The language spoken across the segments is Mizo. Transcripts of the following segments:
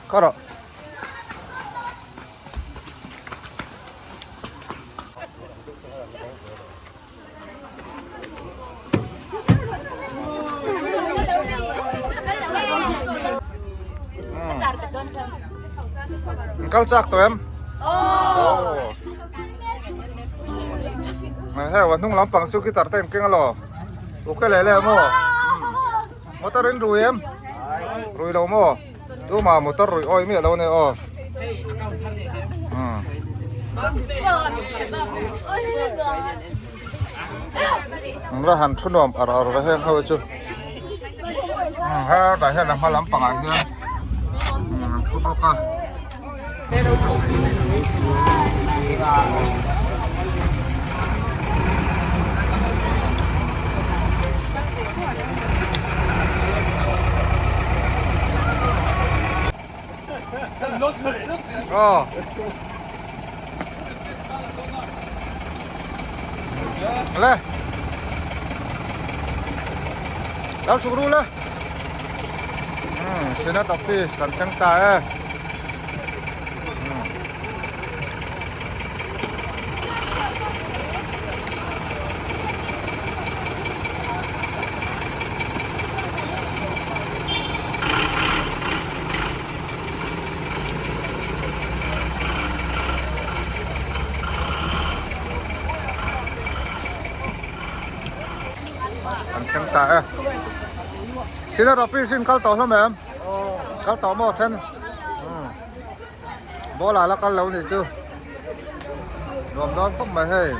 Kal rawh. Kal chak tawh em? Aw. Hei a hnung lampang chu guitar te an keng alaw. Uke leh leh maw? Motor in rui em? Rui lo maw? Tuma motor rui awi miah lo ania aw. An va han thu nuam ar ar ve heng ho chu. Hetah hian a hma lampangah hian an thu bawk a. Aw. Le. Lo chhuk ru le. Senate office kan thleng ta e. Kan thleng ta e. Senate office in kal tawh hlawm em? Kal tawh maw then? Ball ah la kal lo nih chu. Nuam dawn khawp mai hei.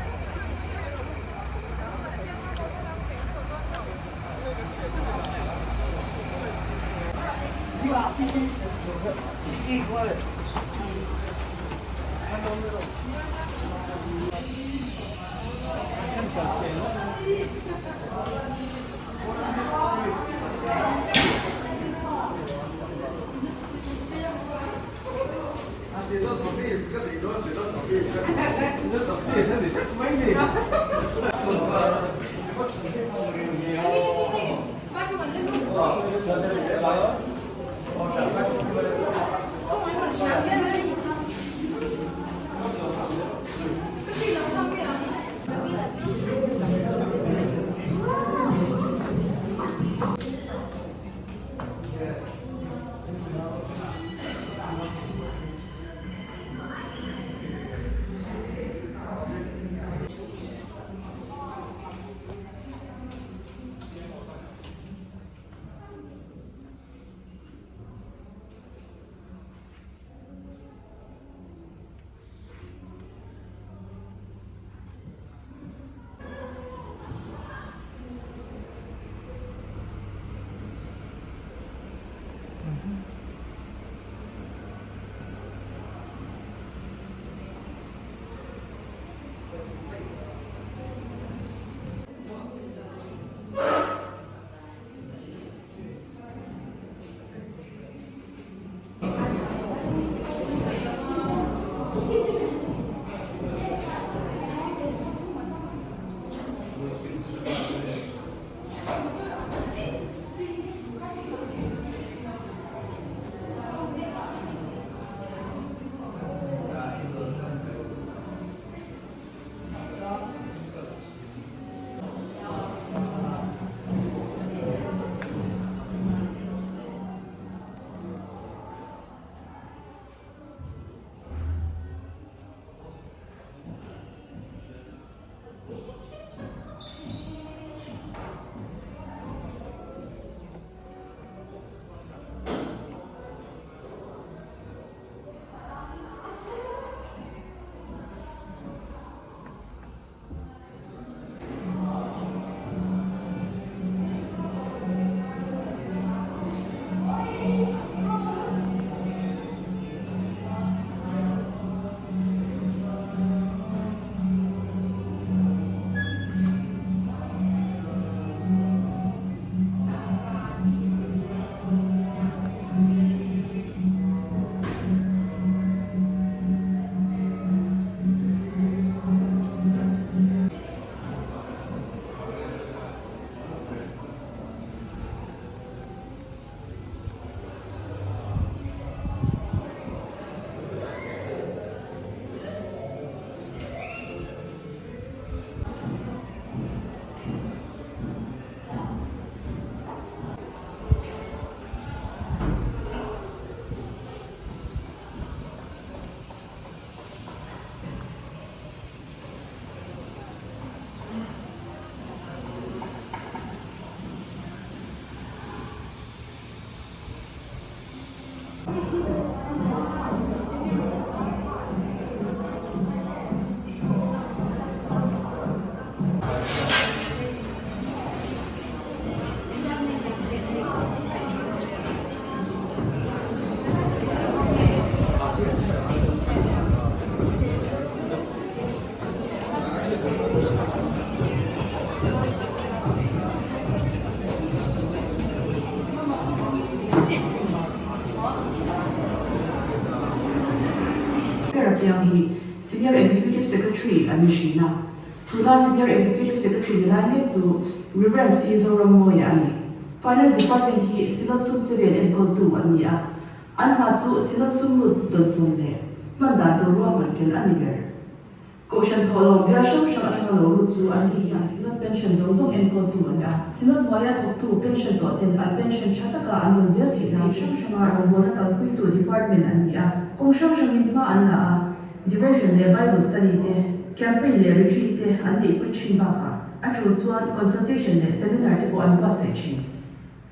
Ber apiang hi Senior Executive Secretary an ni hrin a, tuna Senior Executive Secretary ni lai mek chu Rev. C. Zorammawia a ni. Finance Department hi Synod sum chevel enkawltu an ni a, an hna chu Synod sum lut dawnsawm leh hman dan tur ruahman fel a ni ber. Kohhran thawhlawm bial hrang hrang atanga lo lut chu an ni hian Synod pension zawng zawng enkawltu an ni a. Synod hnuaia thawktu pension tawh ten an pension tha taka an dawn zel theih nan hrang hranga rawngbawlna kalpuitu department an ni a. Kawng hrang hrangin hma an la a, devotion leh Bible study te, campaign leh retreat te an neihpui thin bakah a tul chuan consultation leh seminar te pawh an buatsaih thin.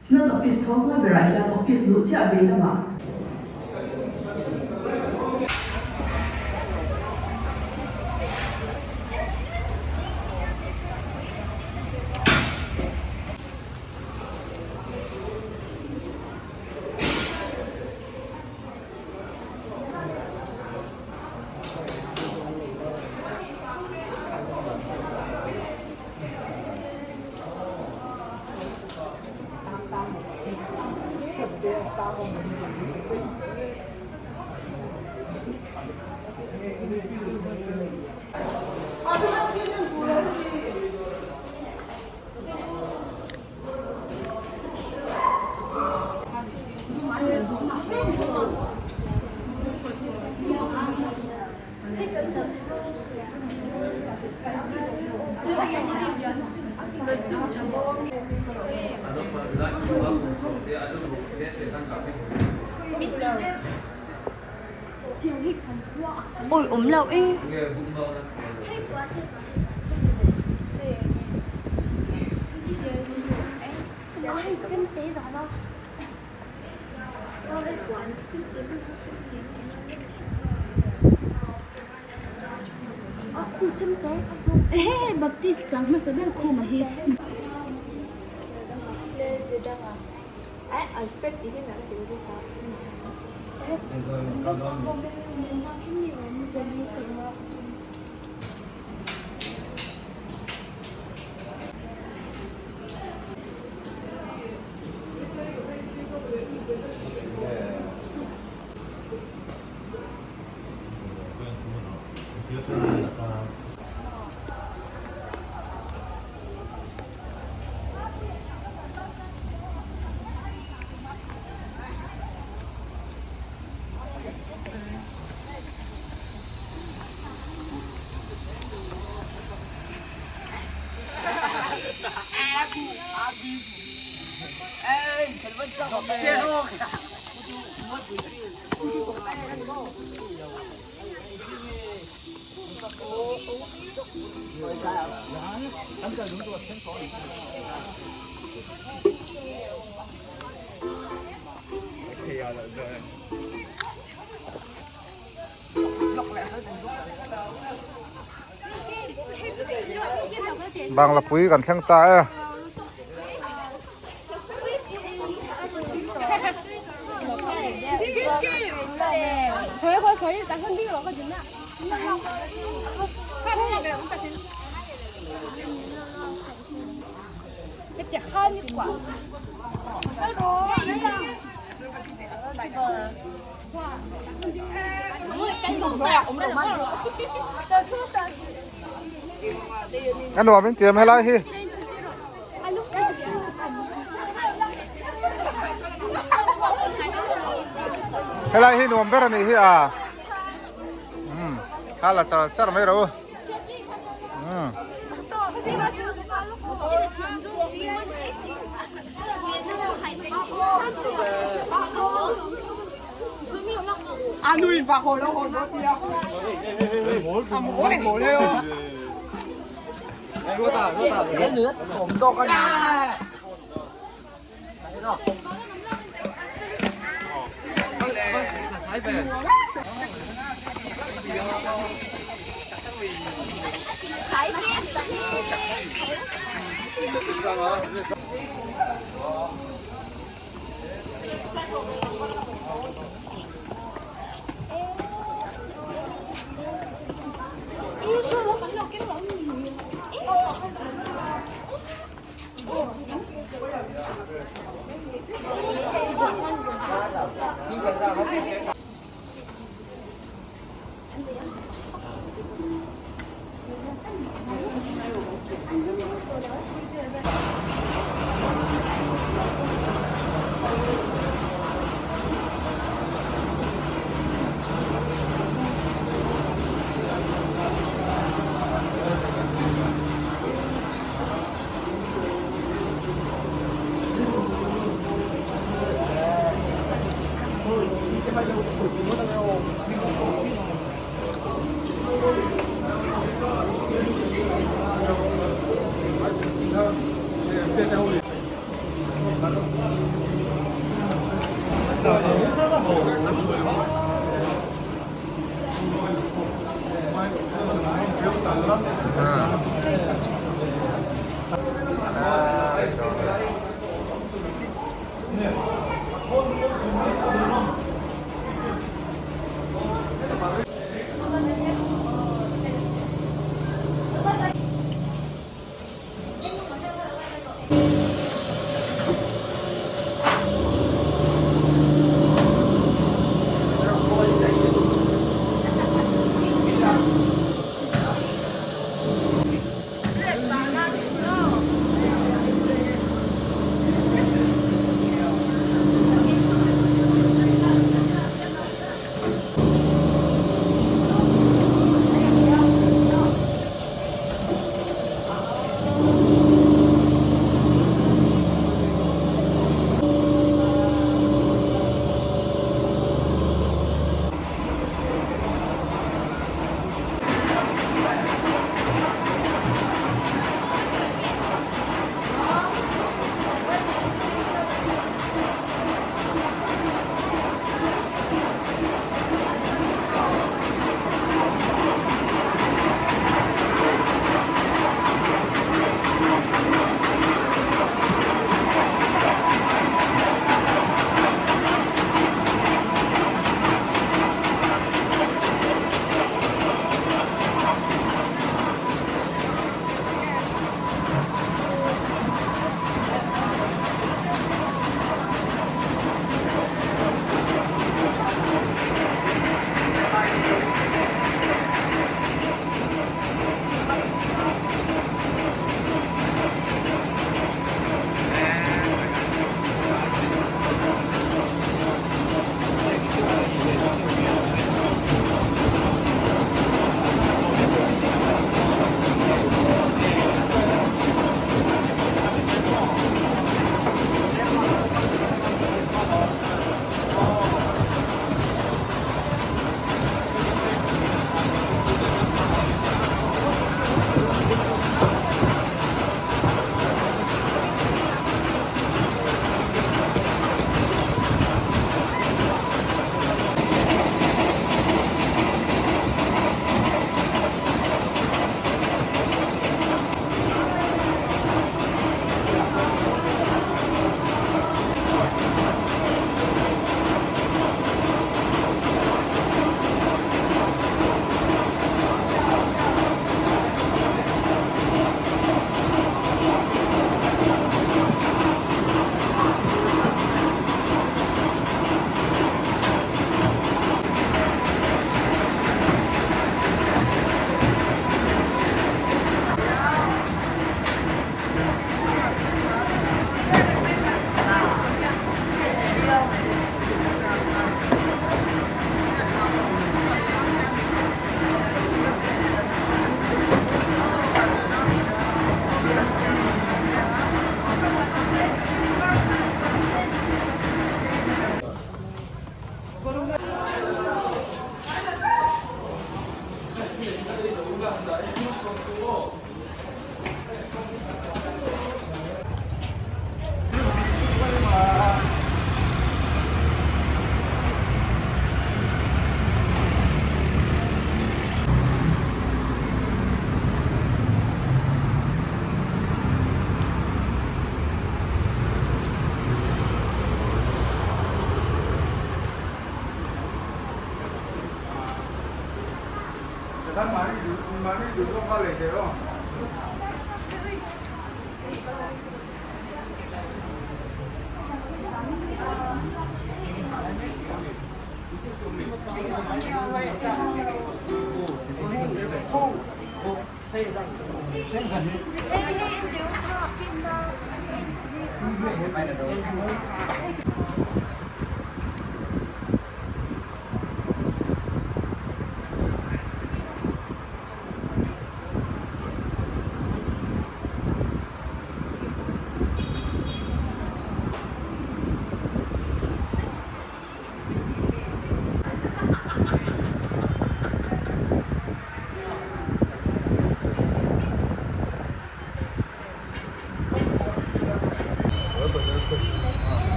Synod Office chhawng hnuai berah hian office luh chiah vei lamah. Ôi ốm lậu ý. Baptist chang hmasa ber khum a hi. Bangla pui kan thleng ta e. A nuam in tiam helai hi. Helai hi nuam ber a nih hi a. Umm thla la char char mai ro. Umm.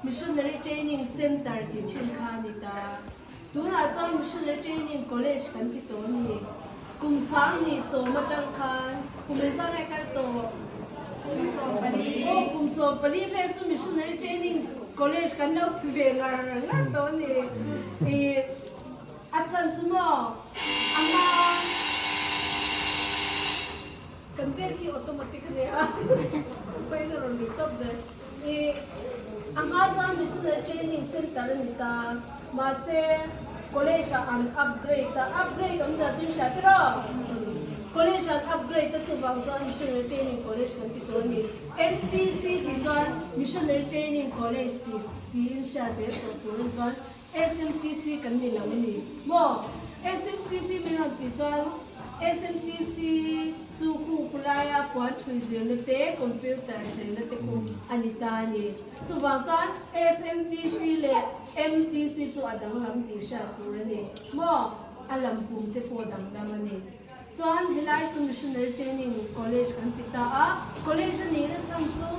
Missionary Training Centre tih thin kha a ni ta. Tunah chuan Missionary Training College kan ti tawh a ni. Kum 2010 atang khan kum engzah nge kal tawh? Kum 14. Aw, kum 14 vel chu Missionary Training College kan lo ti ve ngar ngar tawh a ni. Ih, a chan chu maw a hma kan vel hi automatic a nia, pain a rawn ri tawp zel. Ih, a hma chuan Missionary Training Centre a ni ta. Mahse, College ah an upgrade a, upgrade awmzia chu in hria tiraw? College an upgrade a chuvang chuan Missionary Training College kan ti tawh a ni. MTC tih chuan Missionary Training College tih tiin hria zel tawh tur a ni chuan SMTC kan ni lo a ni maw? SMTC min rawn tih chuan SMTC chu kuk laia puan thui zirna te, computer zirna te khu a ni ta a ni. Chuvang chuan SMTC leh MTC chu a danglam tih hriat tur a ni maw? A lam pum te pawh danglam a ni. Chuan helai chu Missionary Training College kan ti ta a, college a nihna chhan chu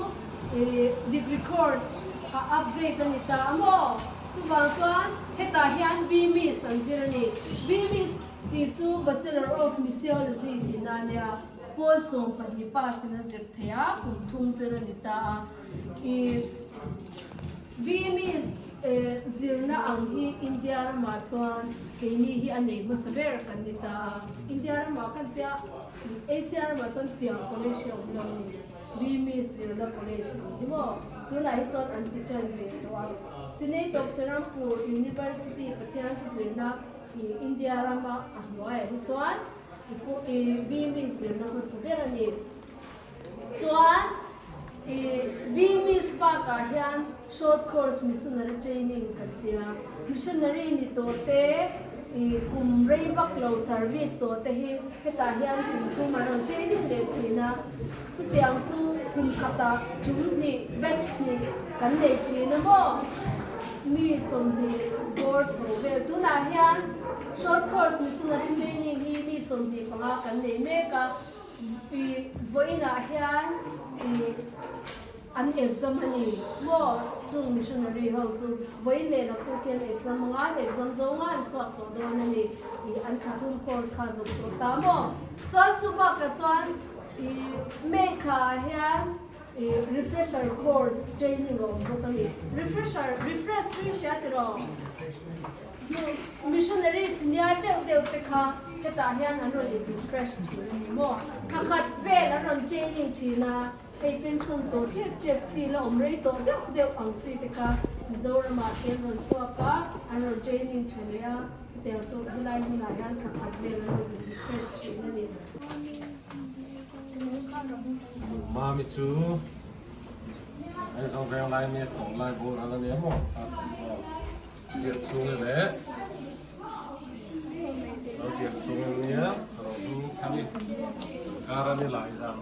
degree course a upgrade a ni ta a maw? Chuvang chuan hetah hian BMIS an zir a ni. BMIS tih chu Bachelor of Missiology tihna a nia, pawl 12 pass in a zir thei a, kum thum zir a ni ta a. Ih BMIS zirna ang hi India ramah chuan keini hi a nei hmasa ber kan ni ta a. India ramah kan tia Asia ramah chuan tiang college hi a awm lo a ni. BMIS zirna college ang hi maw? Tunah hi chuan an ti tan ve tawh a. Senate of Serampore University Pathian chu zirna hi India rama a hnuaiah hi chuan BMIS zirna hmasa ber a ni. Chuan i BMIS bakah hian short course missionary training kan ti a, missionary ni tawh te i kum rei vak lo service tawh te hi hetah hian kum thum an rawn training leh thin a, chutiang chu kum khatah tum hnih batch hnih kan nei thin a maw? Mi 20 bawr chho vel tunah hian short course missionary training hi mi 25 kan nei mek a. I vawiinah hian i An exam a ni maw? Chung missionary ho chu vawiin leh naktuk hian exam anga an exam zo nga an chhuak tawh dawn a ni. Ih an thla thum course kha zawm tawh ta maw? Chuan chu bakah chuan ih May thlaah hian ih refresher course training a awm bawk a ni. Refresher, refresh chu i hria tiraw? Chu missionary senior deuh deuh te kha hetah hian an rawn in refresh thin a ni maw? Thla khat vel an rawn training thin a. Hei pension tawh tep tep feel a awm rei tawh deuh deuh ang chi te kha Mizoramah te an rawn chhuak a, an rawn training tha leh a, chutiang chu helai hmunah hian thla khat vel an rawn refresh thin a ni. Mami chu Aizawl Venglai nge Tawng Lai bawr a la nia maw? Biak chhung leh lo biak chhung ania ro hming thani kar ani lai zam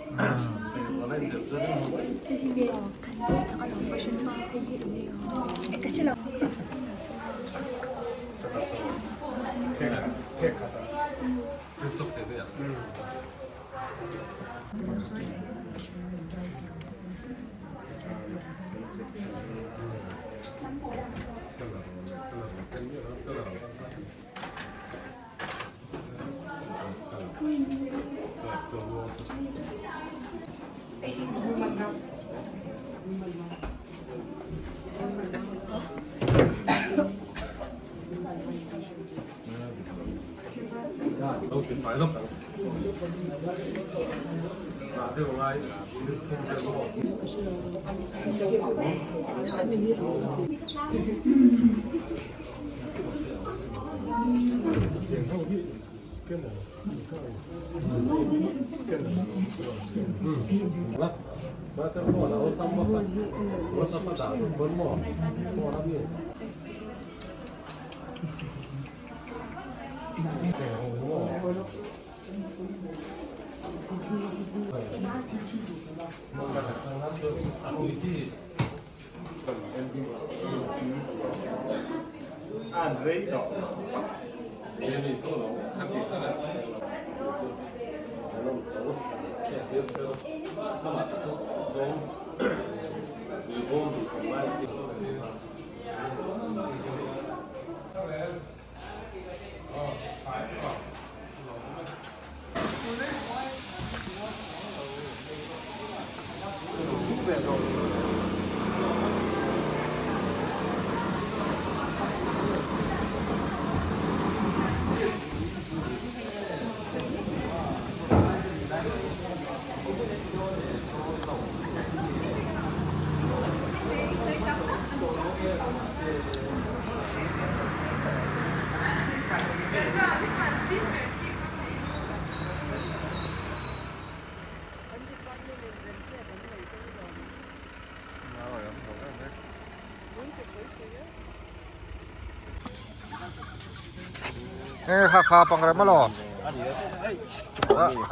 Nge kha kha pang rem alo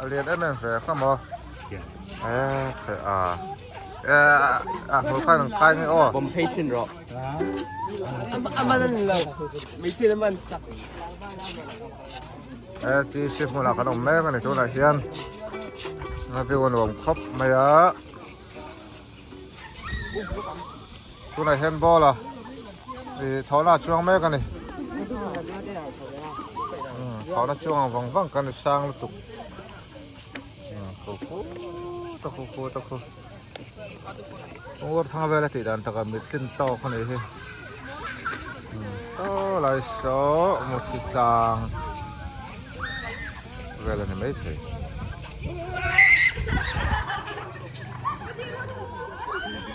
a lian em em ve kha maw e the a e a hmul khan an kai nge aw bawm phei thin rawh a man an lo hmeichhia an man chak e ti si hmunah kan awm mek ani tunah hian a view a nuam khawp mai a Tunah hian ball a ih thlawhna a chuang mek a ni umm thlawhna chuang ang vang vang kan sang lutuk umm khu khu ta khu khu ta khu Ur thang vel a tih dan takah mit tlin tawk a nih hi umm saw lai saw muthi tlang vel a ni maithei.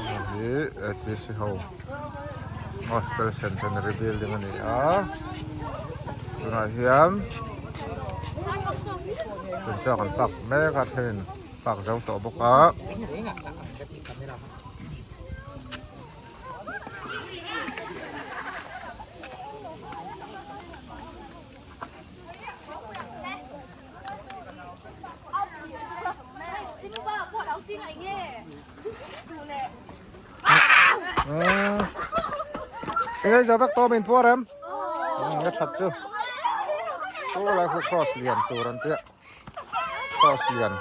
Hei hi ATC ho Gospel Centenary Building a ni a tunah hian chungchang an park mek a thenin park zo tawh bawk a. Eng ei zo vek tawh min puar em? Ka that chu. Chu lai khu cross lian tur an tia. Cross lian.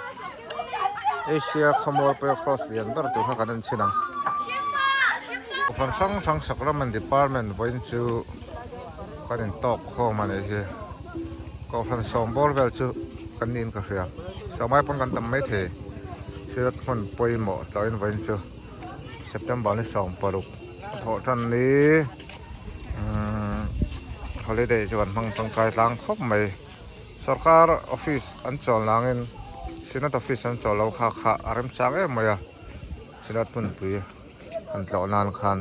Asia khawmual pawh cross lian ber tur kha kan en chhin ang. Kohhran hrang hrang Sacrament Department vawiin chu kan intawk khawm a nih hi. Kohhran sawm bawr vel chu kan niin ka hria. Sawm ai pawn kan tam maithei. Sirat hmun pawimawh tlawhin vawiin chu September ni 16 thawh tan ni umm holiday chu kan hmang tangkai tlang khawp mai. Sorkar office an chawl nangin Synod office an chawl lo kha kha a remchang em mai a. Synod hmunpui han tlawh nan khan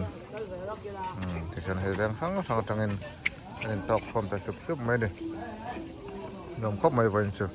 umm tikhian hei veng hrang hrang atangin an intawk khawm ta sup sup mai a ni. Nuam khawp mai vawiin chu.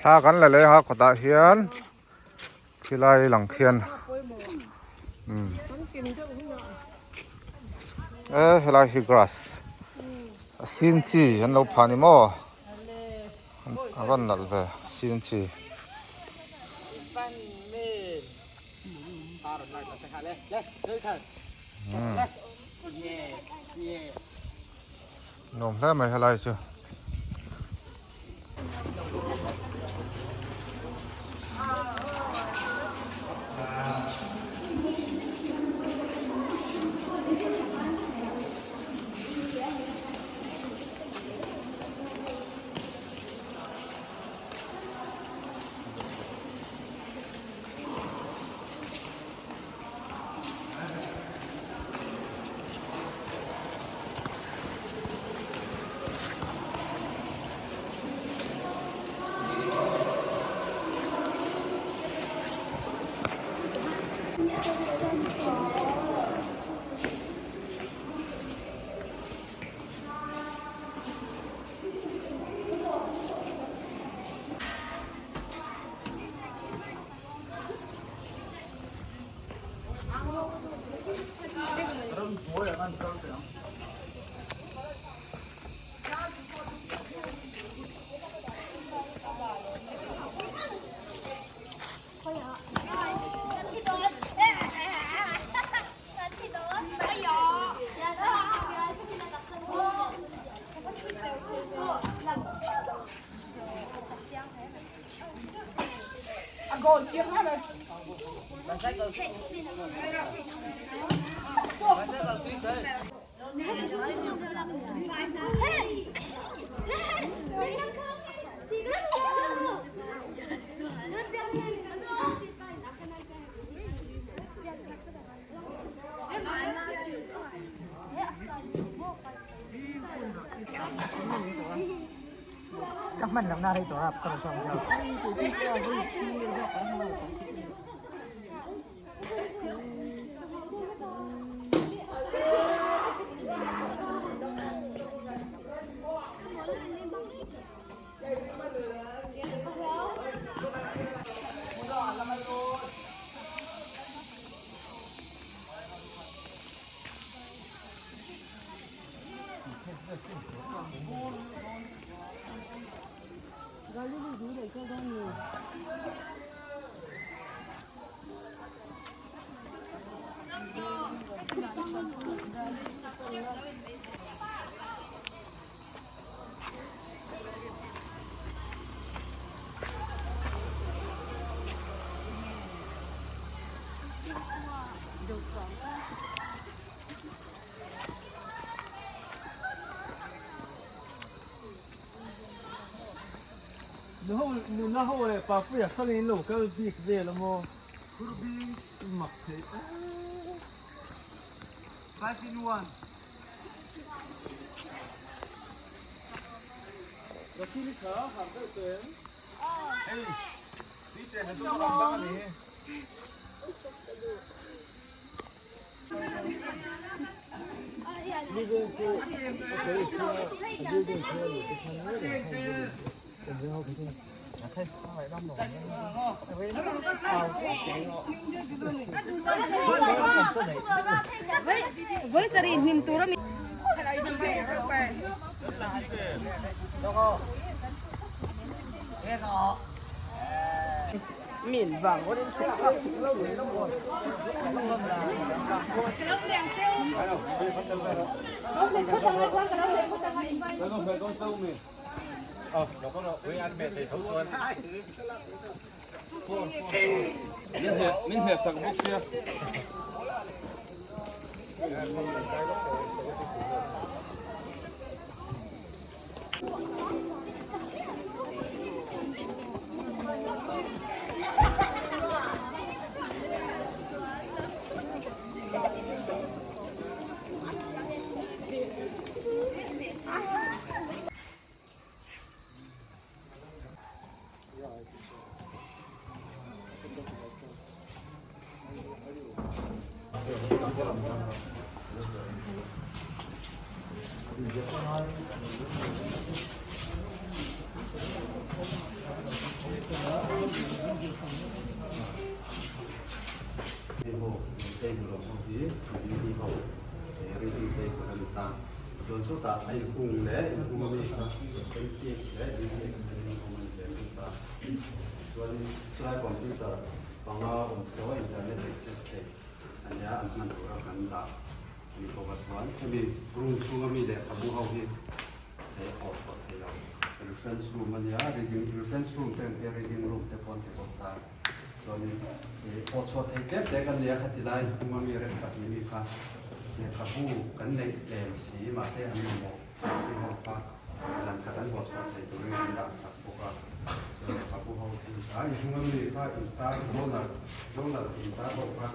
Thla kan la leh a kawtah hian khilai lang khian umm e helai hi grass a sin chi an lo phah ni maw a van nalh ve sin chi. Nuam hle mai helai chu. Hei ho table awm ho hi community ho reading table a ni ta chuan sawtah a inhung leh inhung ami kha MTS leh DTS te an awm a ni ve bawk a chuanin chulai computer panga awm saw internet access theih a nia an hman tura kan dah a ni bawk a chuan hemi room chhunga mi lehkhabu ho hi he awh chhuah theih loh reference room a nia reading reference room te ang te reading room te pawh an ti bawk ta chuanin ih awh chhuah theih tlem tlem kan nei a khati lai hnung ami rem tak ni mi kha lehkhabu kan neih tlem si mahse an mamawh chi ho kha zan khat an awh chhuah theih turin kan dah sak bawk a chuan lehkhabu ho chu a inhnung ami kha intar donor donor intar ho kha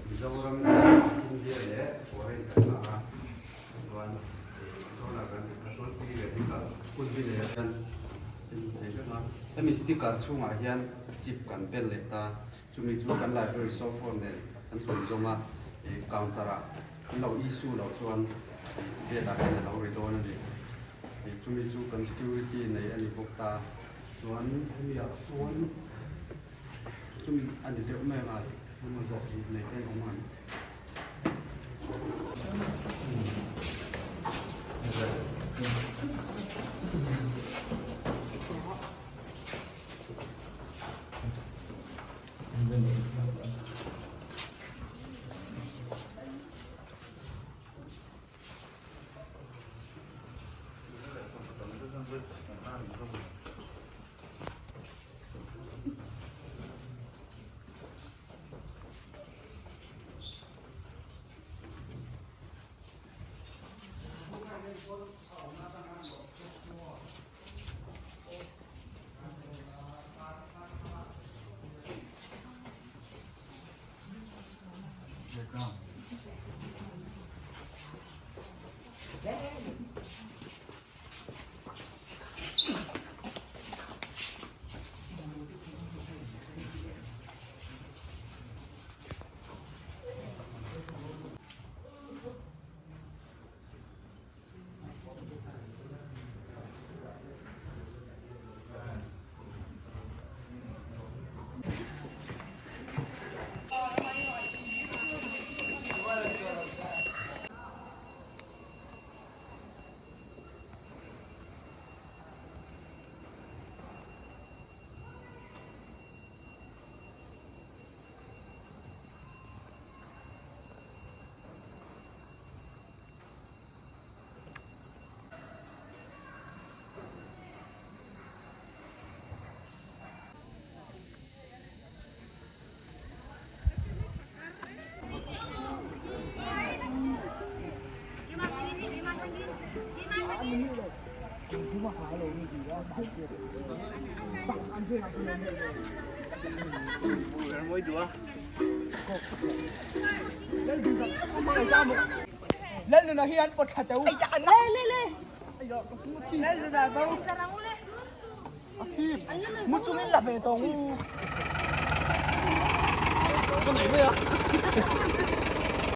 Mizoram India leh foreign kan ngah a chuan donor kan tih kha chuan pre medical hun hi leh hian hmu thei vek a hemi sticker chhungah hian chip kan bel leh ta chumi chu kan library softphone nen an thawn zawm a ih counter ah an lo issue loh chuan ih gate ah hian a lo ri dawn a ni ih chumi chu kan security nei a ni bawk ta chuan hemi ah chuan chumi a ni deuh mai ang a hmun zawh nei te an awm ang.